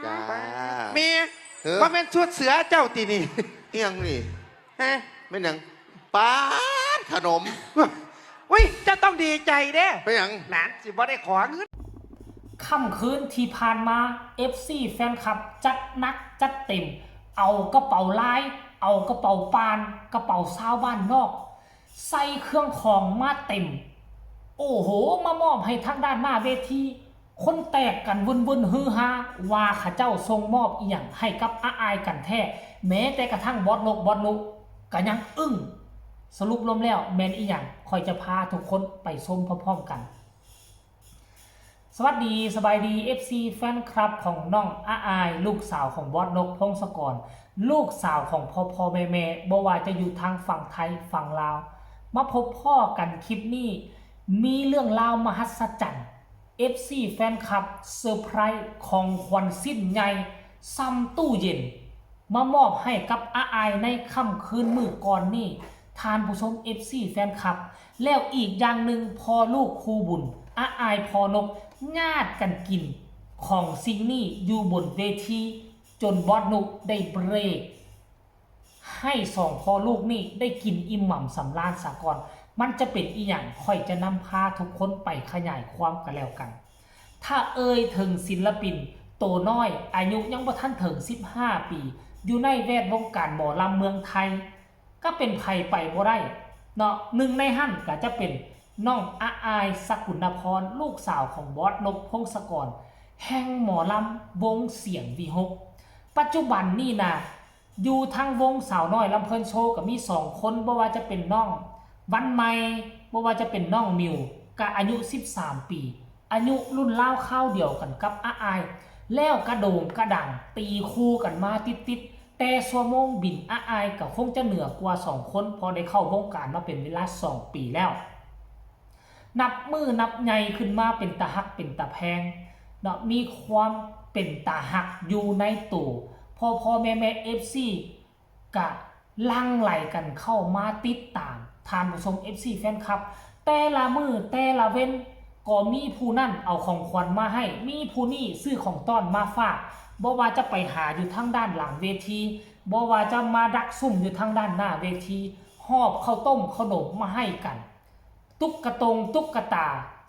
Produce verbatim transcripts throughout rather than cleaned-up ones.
จ้า แม่ เออ ว่าแม่นชุดเสือเจ้าตินี่ เอียงนี่ ฮะ ไม่นหยังป๊าดขนม อุ้ยเจ้าต้องดีใจเด้ เป็นหยัง หลานสิบ่ได้ขอเงิน ค่ำคืนที่ผ่านมา เอฟซี แฟนคลับจัดหนักจัดเต็ม เอากระเป๋าลาย เอากระเป๋าปาน กระเป๋าซาวบ้านนอก ใส่เครื่องของมาเต็ม โอ้โห มามอบให้ทางด้านหน้าเวที คนแตกกันวุ่นๆฮือฮาว่าเขาเจ้าส่งมอบอีหยังให้กับอาอายกันแท้ แม้แต่กระทั่งบอสนกบอสนุก็ยังอึ้ง สรุปรวมแล้วแม่นอีหยัง ข้อยจะพาทุกคนไปชมพร้อมๆกัน สวัสดีสบายดี เอฟซี แฟนคลับของน้องอาอาย ลูกสาวของบอสนกพงศกร ลูกสาวของพ่อพ่อแม่แม่บ่ว่าจะอยู่ทางฝั่งไทยฝั่งลาว มาพบพ่อกันคลิปนี้ มีเรื่องราวมหัศจรรย์ เอฟซี แฟนคลับเซอร์ไพรส์ของขวัญชิ้นใหญ่ซ้ำตู้เย็น มามอบให้กับอาอายในค่ำคืนมื้อก่อนนี้ ท่านผู้ชม เอฟซี แฟนคลับ แล้วอีกอย่างหนึ่งพ่อลูกคู่บุญ อาอายพ่อนกญาติกันกินของสิ่งนี้อยู่บนเวที จนบอสนุได้เบรก ให้สองพ่อลูกนี่ได้กินอิ่มหนำสำราญสาก่อน มันจะเป็นอีหยังข้อยจะนำพาทุกคนไปขยายความกันแล้วกัน ถ้าเอ่ยถึงศิลปินโตน้อย อายุยังบ่ทันถึงสิบห้าปี อยู่ในแวดวงการหมอลำเมืองไทย ก็เป็นไผไปบ่ได้เนาะ หนึ่งในหั่นก็จะเป็นน้องอาอายสกุลนพร ลูกสาวของบอสนกพงศกร แห่งหมอลำวงเสียงวิหก ปัจจุบันนี่นะ อยู่ทางวงสาวน้อยลำเพลินโชว์ก็มีสองคน บ่ว่าจะเป็นน้องวันใหม่ บ่ว่าจะเป็นน้องมิว ก็อายุสิบสามปี อายุรุ่นราวคราวเดียวกันกับอาอาย แล้วกระโด่งกระดังตีคู่กันมาติดๆ แต่ชั่วโมงบินอาอายก็คงจะเหนือกว่าสองคน เพราะได้เข้าวงการมาเป็นเวลาสองปีแล้ว นับมื้อนับใหญ่ขึ้นมาเป็นตาฮักเป็นตาแพงเนาะ มีความเป็นตาฮักอยู่ในตัว พ่อพ่อแม่แม่ เอฟซี กะหลั่งไหลกันเข้ามาติดตาม ท่านผู้ชม เอฟซี แฟนคลับ แต่ละมื้อแต่ละเว็น ก็มีผู้นั่นเอาของขวัญมาให้ มีผู้นี่ซื้อของต้อนมาฝาก บ่ว่าจะไปหาอยู่ทางด้านหลังเวที บ่ว่าจะมาดักซุ่มอยู่ทางด้านหน้าเวที หอบข้าวต้มขนมมาให้กัน ตุ๊กตงตุ๊กตา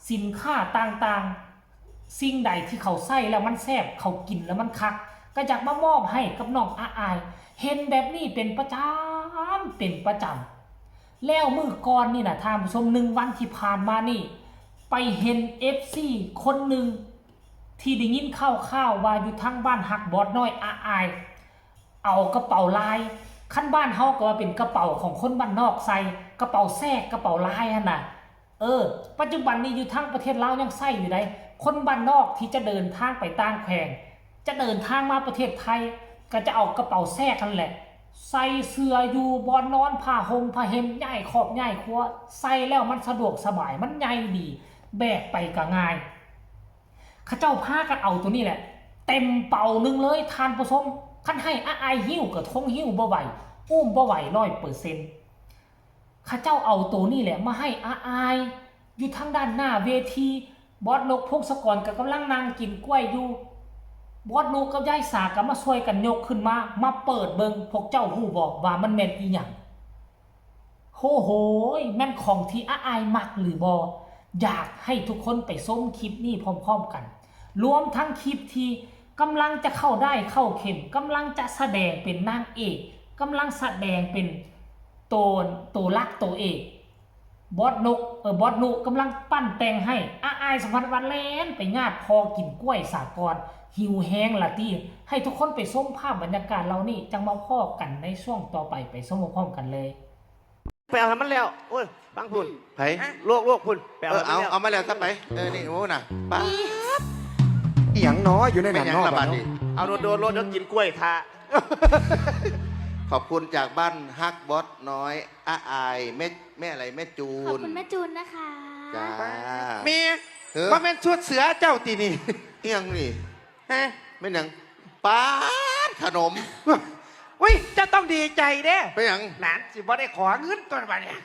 สินค้าต่างๆ สิ่งใดที่เขาใส่แล้วมันแซ่บ เขากินแล้วมันคัก ก็อยากมามอบให้กับน้องอาอาย เห็นแบบนี้เป็นประจำ เป็นประจำ แล้วมื้อก่อนนี่นะท่านผู้ชม หนึ่งวันที่ผ่านมานี่ ไปเห็น เอฟซี คนหนึ่ง ที่ได้ยินข่าวๆว่าอยู่ทางบ้านฮักบอสน้อยอาอาย เอากระเป๋าลาย คันบ้านเฮาก็ว่าเป็นกระเป๋าของคนบ้านนอกใส่ กระเป๋าแซก กระเป๋าลายหั่นน่ะ เออ ปัจจุบันนี้อยู่ทางประเทศลาวยังใส่อยู่ได๋ คนบ้านนอกที่จะเดินทางไปต่างแขวง จะเดินทางมาประเทศไทย ก็จะเอากระเป๋าแซกนั่นแหละ ใส่เสื้ออยู่บ่อนนอน ผ้าห่มผ้าเห็ม ย้ายครอบย้ายครัว ใส่แล้วมันสะดวกสบาย มันใหญ่ดี แบกไปก็ง่าย เขาเจ้าพากันเอาตัวนี้แหละ เต็มเป๋าหนึ่งเลยท่านผู้ชม คันให้อาอายหิ้วก็คงหิ้วบ่ไหว อุ้มบ่ไหวร้อยเปอร์เซ็นต์ เขาเจ้าเอาตัวนี้แหละมาให้อาอาย อยู่ทางด้านหน้าเวที บอสนกพงศกรก็กำลังนั่งกินกล้วยอยู่ บอสนกกับยายสาก็มาช่วยกันยกขึ้นมา มาเปิดเบิ่ง พวกเจ้าฮู้บ่ว่ามันแม่นอีหยัง โหโหย แม่นของที่อาอายมักหรือบ่ อยากให้ทุกคนไปชมคลิปนี้พร้อมๆกัน รวมทั้งคลิปที่กำลังจะเข้าด้ายเข้าเข็ม กำลังจะแสดงเป็นนางเอก กำลังแสดงเป็นตัว ตัวหลักตัวเอก บอสนก เออ บอสนุกำลังปั้นแต่งให้ อาอายสะพัดว่าแล่นไปญาติพ่อกินกล้วยสาก่อน หิวแฮงละตี้ ให้ทุกคนไปชมภาพบรรยากาศเหล่านี้ จั่งมาพ้อกันในช่วงต่อไป ไปชมพร้อมๆกันเลย ไปเอาให้มันแล้ว โอ้ย ฟังพุ่น ไผ โลกโลกพุ่น ไป เอ เอา อ ให้มันแล้ว เอาเอามาแล้วซะไป เออ นี่โอ้น่ะป๊าด อีหยังน้ออยู่ใน ไม่ นั้น หยัง น้อ ละบาด เนาะ นี่ เอาโดดโดดโลดเดี๋ยวกินกล้วยทา ขอบคุณจากบ้านฮักบอสน้อยอาอายแม่แม่อะไรแม่จู ขอบ น คุณแม่จูนนะคะ จ้า แม่ เออ ว่าแม่นชุดเสือเจ้าตินี่ เอียงนี่ ฮะ ไม่นหยังป๊าดขนม อุ้ยเจ้าต้องดีใจเด้ ไปหยัง หลานสิบ่ได้ขอเงินตัวบัดเนี่ย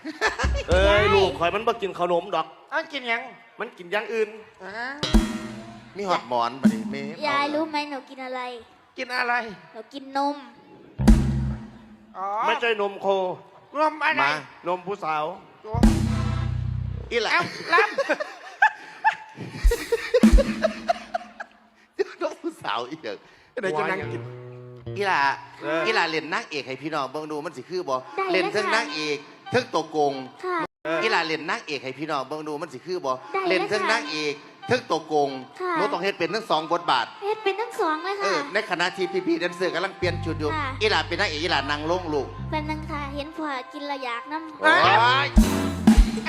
เอ้ย ลูกข่อยมันบ่กินขนมดอก เอากินหยัง มันกินอย่างอื่น อ่า มีฮอดหมอนบัดนี้แม่ ยายรู้ไหมหนูกินอะไร กินอะไร หนูกินนม อ๋อ ไม่ใช่นมโค นมอะไร มา นมผู้สาว ตัว อีหล่ะ เอ้ารับ นกผู้สาวอีหยัง เดี๋ยวจะนั่งกิน อีหล่ะ เออ อีหล่ะเล่นนางเอกให้พี่น้องเบิ่งดูมันสิคือบ่ ได้เลย เล่นเทั้ง ค่ะ นางเอกเทั้งตัวโกง ค่ะ อีหล่ะเล่นนางเอกให้พี่น้องเบิ่งดูมันสิคือบ่ ได้เลย เล่นเทั้ง ค่ะ นางเอกเทั้งตัวโกง ค่ะ หนูต้องเฮ็ดเป็นทั้งสองบทบาท เฮ็ดเป็นทั้งสองเลย เอ ค่ะ อในขณะที่พี่ๆแดนเซอร์กำลังเปลี่ยนชุดอยู่ ค่ะ อีหล่ะเป็นนางเอกอีหล่ะนั่งลงลูก เป็นนังค่ะ เห็นผัวกินและอยากน้ำ โอ้ย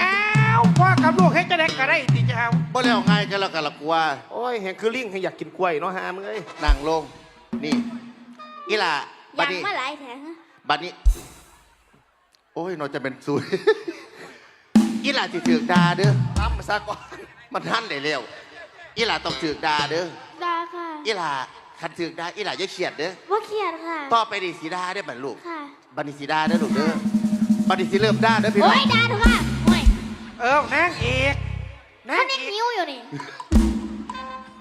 อ้าวพ่อกับลูกให้จะได้ก็ได้ติจะเอา บ่แล้วง่ายก็แล้วกันละกลัว โอ้ยแหงคือลิงให้อยากกินกล้วยเนาะฮามึงเอ้ย นั่งลง นี่ อีหล่ะบั ยา ด ก นี้ มาหลายแถง บัดนี้ โอ้ยเนาะจะเป็นซุย อีหล่ะสิถือกด่าเด้อ ทำมาซะก่อน มันทันได้แล้ว อีหล่ะต้องถือกด่าเด้อ ด่าค่ะ อีหล่ะคันถือกด่าอีหล่ะอย่าเครียดเด้อ ว่าเครียดค่ะ ต่อไปนี่สิด่าเด้อบัดลูก ค่ะ บัดนี้สิด่าเด้อลูกเด้อ บัดนี้สิเริ่มด่าเด้อพี่น้ โอ้ อง ยด่าเถอะค่ะโอ้ย เออนางเอกนาง มัน เอ ยัง ก หิวอยู่นี่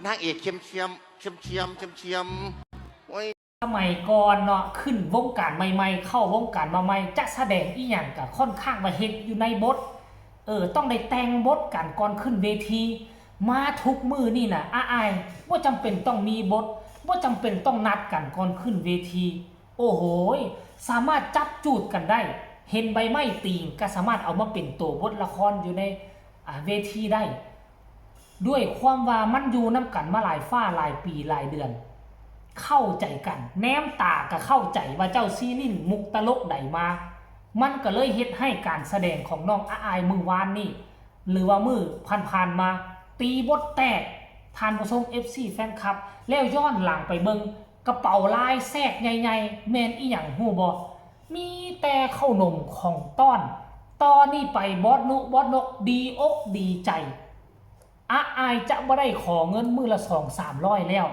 นางเอกเข้มเข้มเข้มเข้มเข้มเข้มโอ้ย สมัยก่อนเนาะ ขึ้นวงการใหม่ๆ เข้าวงการมาใหม่ จะแสดงอีหยังก็ค่อนข้างว่าเฮ็ดอยู่ในบท เออ ต้องได้แต่งบทกันก่อนขึ้นเวที มาทุกมื้อนี่นะอ้ายๆ บ่จำเป็นต้องมีบท บ่จำเป็นต้องนัดกันก่อนขึ้นเวที โอ้โหย สามารถจับจูดกันได้ เห็นใบไม้ตีงก็สามารถเอามาเป็นตัวบทละครอยู่ใน อ่า เวทีได้ ด้วยความว่ามันอยู่นำกันมาหลายฟ้าหลายปีหลายเดือน เข้าใจกัน แนมตาก็เข้าใจว่าเจ้าซีลินมุกตลกใดมา มันก็เลยเฮ็ดให้การแสดงของน้องอ้ายมื้อวานนี่ หรือว่ามื้อผ่านๆมา ตีบทแตก ท่านผู้ชม เอฟซี แฟนคลับ แล้วย้อนหลังไปเบิ่ง กระเป๋าลายแทรกใหญ่ๆ แม่นอีหยังฮู้บ่ มีแต่ข้าวหนมของต้อน ตอนนี้ไปบอสนุบอสนกดีอกดีใจ อ้ายจะบ่ได้ขอเงินมื้อละสองสามร้อยแล้ว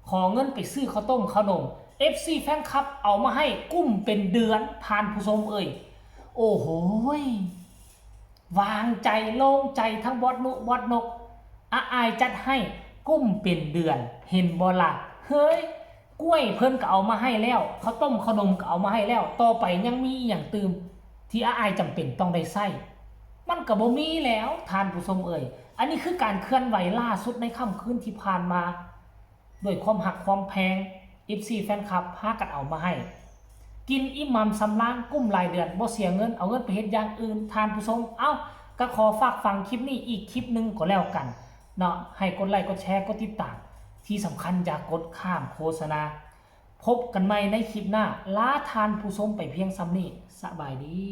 ขอเงินไปซื้อข้าวต้มข้าวหนม เอฟซี แฟนคลับเอามาให้กุ้มเป็นเดือน ท่านผู้ชมเอ่ย โอ้โหย วางใจโล่งใจทั้งบอสนุบอสนก อ้ายจัดให้กุ้มเป็นเดือน เห็นบ่ล่ะ เฮ้ย กล้วยเพิ่นก็เอามาให้แล้ว ข้าวต้มข้าวหนมก็เอามาให้แล้ว ต่อไปยังมีอีหยังตื่ม ที่อ้ายจำเป็นต้องได้ใช้ มันก็บ่มีแล้ว ท่านผู้ชมเอ่ย อันนี้คือการเคลื่อนไหวล่าสุดในค่ำคืนที่ผ่านมา ด้วยความฮักความแพง เอฟซี แฟนคลับพากันเอามาให้ กินอิ่มหนำสำราญกุ้มรายเดือน บ่เสียเงิน เอาเงินไปเฮ็ดอย่างอื่น ท่านผู้ชม เอ้า ก็ขอฝากฟังคลิปนี้อีกคลิปหนึ่งก็แล้วกันเนาะ ให้กดไลค์กดแชร์กดติดตาม ที่สำคัญอย่ากดข้ามโฆษณา พบกันใหม่ในคลิปหน้า ลาท่านผู้ชมไปเพียงส่ำนี้ สบายดี